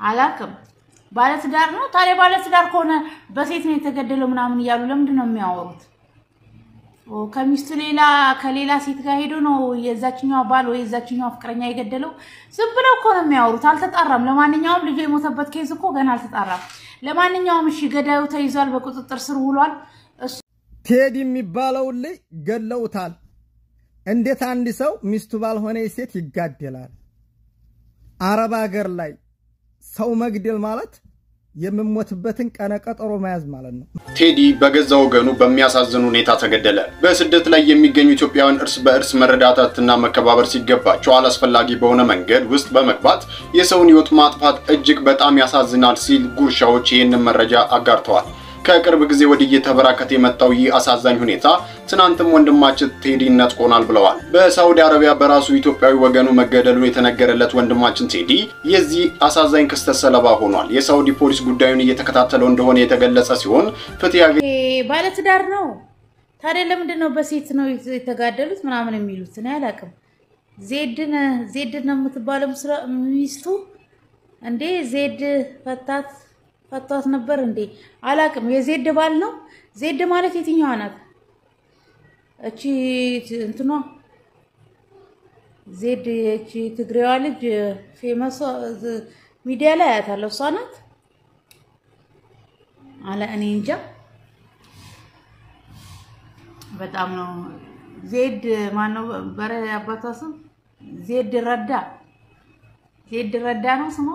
አላቅም። ባለትዳር ነው። ታዲያ ባለትዳር ከሆነ በሴት ነው የተገደለው ምናምን እያሉ ለምንድን ነው የሚያወሩት? ከሚስቱ ሌላ ከሌላ ሴት ጋር ሄዶ ነው የዛችኛዋ ባል ወይ የዛችኛዋ ፍቅረኛ የገደለው? ዝም ብለው እኮ ነው የሚያወሩት። አልተጣራም። ለማንኛውም ልጁ የሞተበት case እኮ ገና አልተጣራም። ለማንኛውም እሺ፣ ገዳዩ ተይዟል፣ በቁጥጥር ስር ውሏል። ቴዲ የሚባለውን ልጅ ገለውታል። እንዴት አንድ ሰው ሚስቱ ባልሆነ ሴት ይጋደላል? አረብ ሀገር ላይ ሰው መግደል ማለት የምሞትበትን ቀነ ቀጠሮ መያዝ ማለት ነው። ቴዲ በገዛ ወገኑ በሚያሳዝን ሁኔታ ተገደለ። በስደት ላይ የሚገኙ ኢትዮጵያውያን እርስ በእርስ መረዳዳትና መከባበር ሲገባቸው አላስፈላጊ በሆነ መንገድ ውስጥ በመግባት የሰውን ሕይወት ማጥፋት እጅግ በጣም ያሳዝናል ሲል ጉርሻዎች ይህንን መረጃ አጋርተዋል። ከቅርብ ጊዜ ወዲህ እየተበራከተ የመጣው ይህ አሳዛኝ ሁኔታ ትናንትም ወንድማችን ቴዲ ነጥቆናል ብለዋል። በሳዑዲ አረቢያ በራሱ ኢትዮጵያዊ ወገኑ መገደሉን የተነገረለት ወንድማችን ቴዲ የዚህ አሳዛኝ ክስተት ሰለባ ሆኗል። የሳዑዲ ፖሊስ ጉዳዩን እየተከታተለው እንደሆነ የተገለጸ ሲሆን ፍትህ ባለትዳር ነው። ታዲያ ለምንድን ነው በሴት ነው የተጋደሉት ምናምን የሚሉት? እኔ አላውቅም። ዜድን ዜድ ነው የምትባለው ሚስቱ እንዴ? ዜድ ፈታት ፈቷት ነበር እንዴ? አላቅም። የዜድ ባል ነው። ዜድ ማለት የትኛዋ ናት? እቺ እንትኗ ዜድ፣ እቺ ትግሬዋ ልጅ famous ሚዲያ ላይ አያታለሁ። እሷ ናት አለ። እኔ እንጃ። በጣም ነው። ዜድ ማነው? በረ አባቷ ስም ዜድ ረዳ፣ ዜድ ረዳ ነው ስሟ።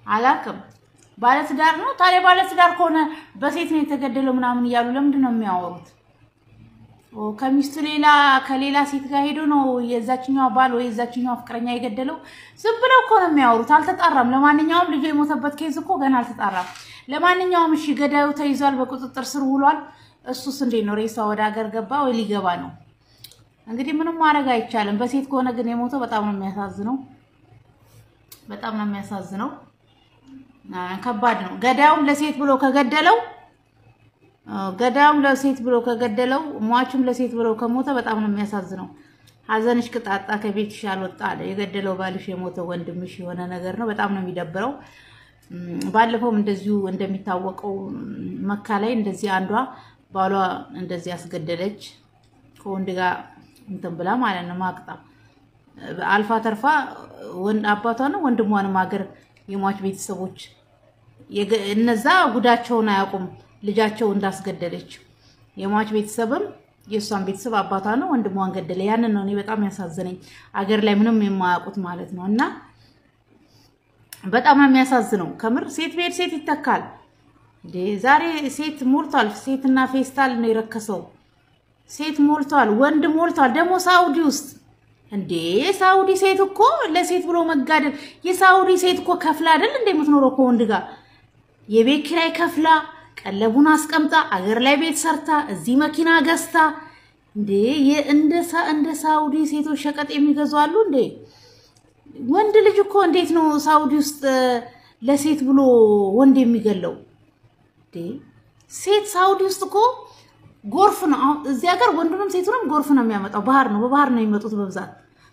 አላቅም። ባለትዳር ነው። ታዲያ ባለትዳር ከሆነ በሴት ነው የተገደለው ምናምን እያሉ ለምንድን ነው የሚያወሩት? ከሚስቱ ሌላ ከሌላ ሴት ጋር ሄዶ ነው የዛችኛዋ ባል ወይ የዛችኛዋ ፍቅረኛ የገደለው? ዝም ብለው እኮ ነው የሚያወሩት። አልተጣራም። ለማንኛውም ልጁ የሞተበት case እኮ ገና አልተጣራም። ለማንኛውም እሺ፣ ገዳዩ ተይዟል፣ በቁጥጥር ስር ውሏል። እሱስ እንዴት ነው? ሬሳ ወደ ሀገር ገባ ወይ ሊገባ ነው? እንግዲህ ምንም ማድረግ አይቻልም። በሴት ከሆነ ግን የሞተው በጣም ነው የሚያሳዝነው። በጣም ነው የሚያሳዝነው። ከባድ ነው። ገዳዩም ለሴት ብሎ ከገደለው፣ ገዳዩም ለሴት ብሎ ከገደለው፣ ሟቹም ለሴት ብሎ ከሞተ በጣም ነው የሚያሳዝነው። ሀዘንሽ ቅጣጣ ከቤትሽ አልወጣ አለ። የገደለው ባልሽ፣ የሞተው ወንድምሽ የሆነ ነገር ነው። በጣም ነው የሚደብረው። ባለፈውም እንደዚሁ እንደሚታወቀው መካ ላይ እንደዚህ አንዷ ባሏ እንደዚህ ያስገደለች ከወንድ ጋር እንትን ብላ ማለት ነው፣ ማቅጣ አልፋ ተርፋ አባቷ ነው ወንድሟንም ሀገር የሟች ቤተሰቦች እነዛ ጉዳቸውን አያውቁም። ልጃቸው እንዳስገደለች የሟች ቤተሰብም የእሷን ቤተሰብ አባቷ ነው ወንድሟን ገደለ። ያንን ነው እኔ በጣም ያሳዘነኝ። አገር ላይ ምንም የማያውቁት ማለት ነው። እና በጣም ነው የሚያሳዝነው። ከምር ሴት ብሄድ ሴት ይተካል። ዛሬ ሴት ሞልቷል። ሴትና ፌስታል ነው የረከሰው። ሴት ሞልቷል፣ ወንድ ሞልቷል። ደግሞ ሳውዲ ውስጥ እንዴ፣ ሳውዲ ሴት እኮ ለሴት ብሎ መጋደል። የሳውዲ ሴት እኮ ከፍላ አይደል እንደ የምትኖረው ከወንድ ጋር፣ የቤት ኪራይ ከፍላ፣ ቀለቡን አስቀምጣ፣ አገር ላይ ቤት ሰርታ፣ እዚህ መኪና ገዝታ። እንዴ፣ እንደ ሳውዲ ሴቶች ሸቀጥ የሚገዙ አሉ እንዴ? ወንድ ልጅ እኮ እንዴት ነው ሳውዲ ውስጥ ለሴት ብሎ ወንድ የሚገለው? ሴት ሳውዲ ውስጥ እኮ ጎርፍ ነው። እዚህ ሀገር ወንዱንም ሴቱንም ጎርፍ ነው የሚያመጣው። ባህር ነው፣ በባህር ነው የሚመጡት በብዛት።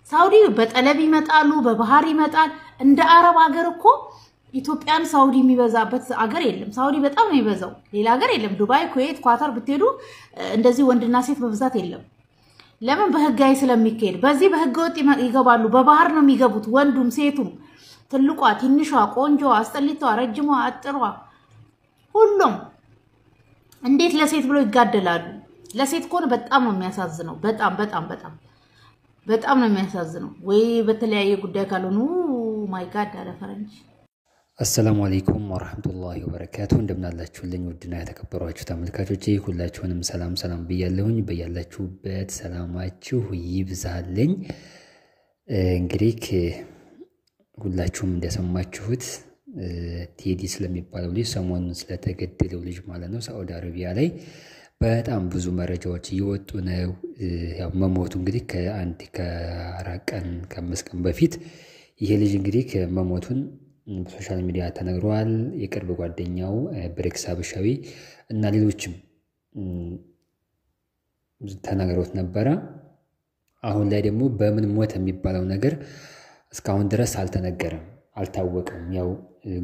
ሳውዲ በጠለብ ይመጣሉ፣ በባህር ይመጣል። እንደ አረብ ሀገር እኮ ኢትዮጵያን ሳውዲ የሚበዛበት አገር የለም። ሳውዲ በጣም ነው የሚበዛው፣ ሌላ ሀገር የለም። ዱባይ፣ ኩዌት፣ ኳታር ብትሄዱ እንደዚህ ወንድና ሴት በብዛት የለም። ለምን? በህጋዊ ስለሚካሄድ። በዚህ በህገ ወጥ ይገባሉ። በባህር ነው የሚገቡት፣ ወንዱም ሴቱም፣ ትልቋ፣ ትንሿ፣ ቆንጆዋ፣ አስጠሊቷ፣ ረጅሟ፣ አጥሯ፣ ሁሉም እንዴት ለሴት ብሎ ይጋደላሉ? ለሴት ከሆነ በጣም ነው የሚያሳዝነው። በጣም በጣም በጣም በጣም ነው የሚያሳዝነው። ወይ በተለያየ ጉዳይ ካልሆኑ my God አለ ፈረንጅ። አሰላሙ አለይኩም ወረህመቱላሂ ወበረካቱ። እንደምናላችሁልኝ ውድና የተከበሯችሁ ተመልካቾቼ ሁላችሁንም ሰላም ሰላም ብያለሁኝ። በያላችሁበት ሰላማችሁ ይብዛልኝ። እንግዲህ ሁላችሁም እንደሰማችሁት ቴዲ ስለሚባለው ልጅ፣ ሰሞኑን ስለተገደለው ልጅ ማለት ነው፣ ሳዑዲ አረቢያ ላይ በጣም ብዙ መረጃዎች እየወጡ ነው። ያው መሞቱ እንግዲህ ከአንድ ከ4 ቀን ከ5 ቀን በፊት ይሄ ልጅ እንግዲህ መሞቱን በ social media ተነግሯል። የቅርብ ጓደኛው ብሬክስ ሀበሻዊ እና ሌሎችም ተናግረውት ነበረ። አሁን ላይ ደግሞ በምን ሞተ የሚባለው ነገር እስካሁን ድረስ አልተነገረም። አልታወቀም። ያው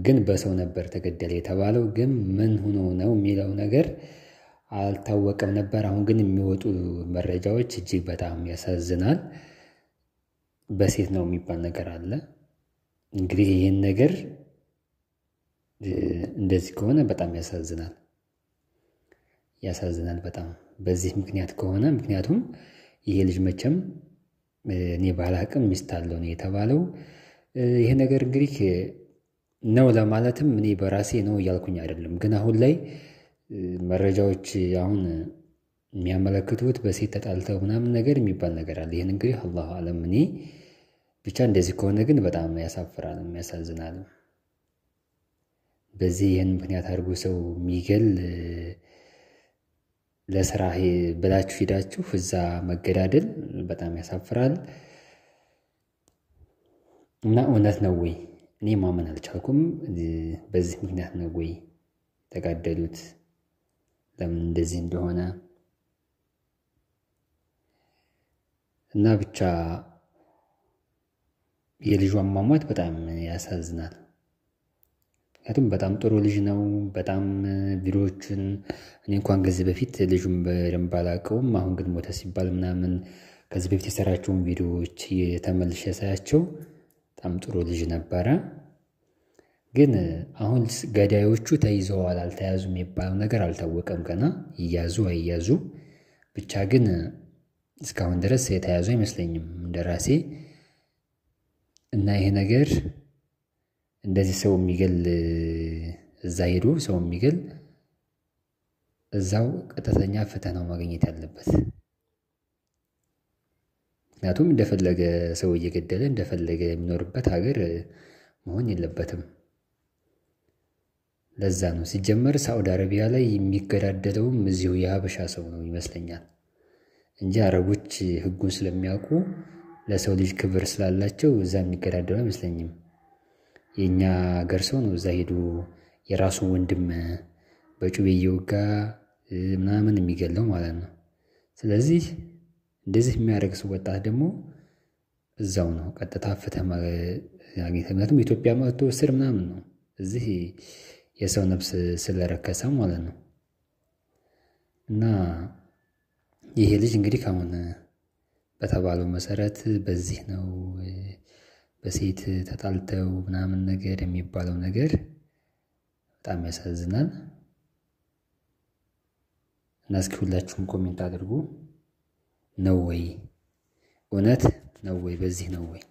ግን በሰው ነበር ተገደለ የተባለው፣ ግን ምን ሆኖ ነው የሚለው ነገር አልታወቀም ነበር። አሁን ግን የሚወጡ መረጃዎች እጅግ በጣም ያሳዝናል። በሴት ነው የሚባል ነገር አለ። እንግዲህ ይህን ነገር እንደዚህ ከሆነ በጣም ያሳዝናል፣ ያሳዝናል በጣም በዚህ ምክንያት ከሆነ። ምክንያቱም ይሄ ልጅ መቼም እኔ ባላቅም ሚስት አለው ነው የተባለው። ይሄ ነገር እንግዲህ ነው ለማለትም እኔ በራሴ ነው እያልኩኝ አይደለም፣ ግን አሁን ላይ መረጃዎች አሁን የሚያመለክቱት በሴት ተጣልተው ምናምን ነገር የሚባል ነገር አለ። ይህን እንግዲህ አላሁ አለም። እኔ ብቻ እንደዚህ ከሆነ ግን በጣም ያሳፍራል፣ ያሳዝናል። በዚህ ይህን ምክንያት አድርጎ ሰው የሚገል ለስራ ብላችሁ ሂዳችሁ እዛ መገዳደል በጣም ያሳፍራል። እና እውነት ነው ወይ? እኔ ማመን አልቻልኩም። በዚህ ምክንያት ነው ወይ ተጋደሉት? ለምን እንደዚህ እንደሆነ እና ብቻ የልጁ አሟሟት በጣም ያሳዝናል። ምክንያቱም በጣም ጥሩ ልጅ ነው። በጣም ቪዲዮዎችን እኔ እንኳን ከዚህ በፊት ልጁን በደንብ አላውቀውም። አሁን ግን ሞተ ሲባል ምናምን ከዚህ በፊት የሰራቸውን ቪዲዮዎች ተመልሼ ሳያቸው በጣም ጥሩ ልጅ ነበረ። ግን አሁን ገዳዮቹ ተይዘዋል አልተያዙም የሚባለው ነገር አልታወቀም ገና፣ ይያዙ አይያዙ ብቻ ግን እስካሁን ድረስ የተያዙ አይመስለኝም እንደራሴ። እና ይሄ ነገር እንደዚህ ሰው የሚገል እዛ ሄዶ ሰው የሚገል እዛው ቀጥተኛ ፍትህ ነው ማግኘት ያለበት። ምክንያቱም እንደፈለገ ሰው እየገደለ እንደፈለገ የሚኖርበት ሀገር መሆን የለበትም። ለዛ ነው ሲጀመር ሳዑዲ አረቢያ ላይ የሚገዳደለውም እዚሁ የሀበሻ ሰው ነው ይመስለኛል እንጂ አረቦች ሕጉን ስለሚያውቁ ለሰው ልጅ ክብር ስላላቸው እዛ የሚገዳደሉ አይመስለኝም። የእኛ ሀገር ሰው ነው እዛ ሄዶ የራሱ ወንድም በጩቤ እየወጋ ምናምን የሚገለው ማለት ነው። ስለዚህ እንደዚህ የሚያደርግ ሰው ወጣት ደግሞ እዛው ነው ቀጥታ ፍትህ ማግኘት። ምክንያቱም ኢትዮጵያ መጥቶ እስር ምናምን ነው፣ እዚህ የሰው ነፍስ ስለረከሰ ማለት ነው። እና ይሄ ልጅ እንግዲህ አሁን በተባለው መሰረት በዚህ ነው በሴት ተጣልተው ምናምን ነገር የሚባለው ነገር በጣም ያሳዝናል። እና እስኪ ሁላችሁም comment አድርጉ። ነው ወይ እውነት ነው ወይ በዚህ ነው ወይ?